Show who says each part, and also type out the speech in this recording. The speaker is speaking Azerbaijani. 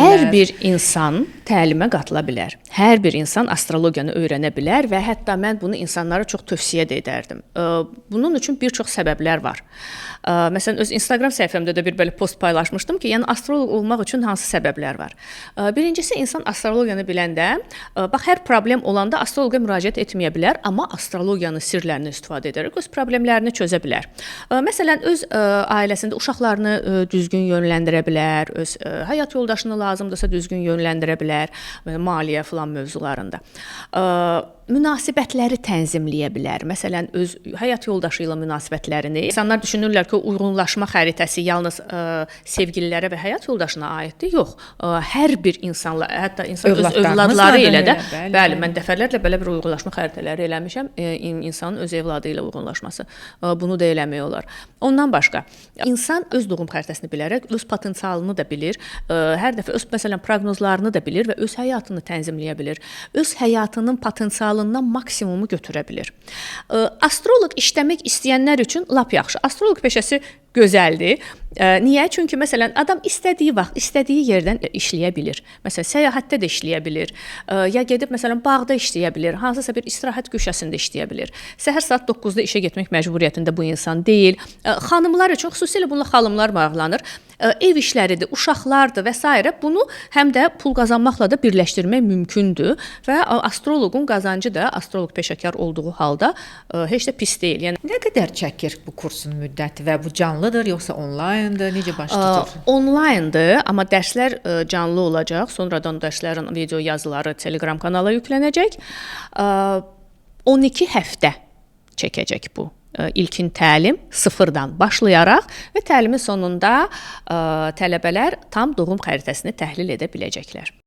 Speaker 1: Hər bir insan təlimə qatıla bilər. Hər bir insan astrologiyanı öyrənə bilər və hətta mən bunu insanlara çox tövsiyə də edərdim. Bunun üçün bir çox səbəblər var. Məsələn, öz Instagram səhifəmdə də bir belə post paylaşmışdım ki, yəni astroloq olmaq üçün hansı səbəblər var? Birincisi, insan astrologiyanı biləndə, bax, hər problem olanda astroloqa müraciət etməyə bilər, amma astrologiyanın sirlərini istifadə edərək öz problemlərini çözə bilər. Məsələn, öz ailəsində uşaqlarını düzgün yönləndirə bilər, öz həyat yoldaşını lazımdırsa düzgün yönləndirə bilər, maliyyə filan mövzularında. Münasibətləri tənzimləyə bilər. Məsələn, öz həyat yoldaşı ilə münasibətlərini. İnsanlar düşünürlər ki, uyğunlaşma xəritəsi yalnız sevgililərə və həyat yoldaşına aiddir. Yox, hər bir insanla, hətta insan öz övladları ilə də,
Speaker 2: bəli,
Speaker 1: bəli, mən dəfələrlə belə bir uyğunlaşma xəritələri eləmişəm. İnsanın öz övladı ilə uyğunlaşması. Bunu da eləmək olar. Ondan başqa, insan öz doğum xəritəsini bilərək öz potensialını da bilir. Hər dəfə öz, məsələn, proqnozlarını da bilir və öz həyatını tənzimləyə bilir. Öz həyatının potensialından maksimumu götürə bilir. Astroloq işləmək istəyənlər üçün lap yaxşı. Astroloq peşəsi gözəldir. Niyə? Çünki məsələn, adam istədiyi vaxt, istədiyi yerdən işləyə bilir. Məsələn, səyahətdə də işləyə bilir. Ya gedib məsələn bağda işləyə bilir, hansısa bir istirahət güşəsində işləyə bilir. Səhər saat 9-da işə getmək məcburiyyətində bu insan deyil. Xanımlar üçün xüsusilə bununla xanımlar maraqlanır. Ev işləridir, uşaqlardır və s. Bunu həm də pul qazanmaqla da birləşdirmək mümkündür və astroloqun qazancı da astroloq peşəkar olduğu halda heç də pis deyil. Yəni
Speaker 2: nə qədər çəkir bu kursun müddəti və bu canlıdır yoxsa onlayndır? Necə baş tutur?
Speaker 1: Onlayndır, amma dərslər canlı olacaq. Sonradan dərslərin video yazıları Telegram kanala yüklənəcək. 12 həftə çəkəcək bu ilkin təlim, sıfırdan başlayaraq və təlimin sonunda tələbələr tam doğum xəritəsini təhlil edə biləcəklər.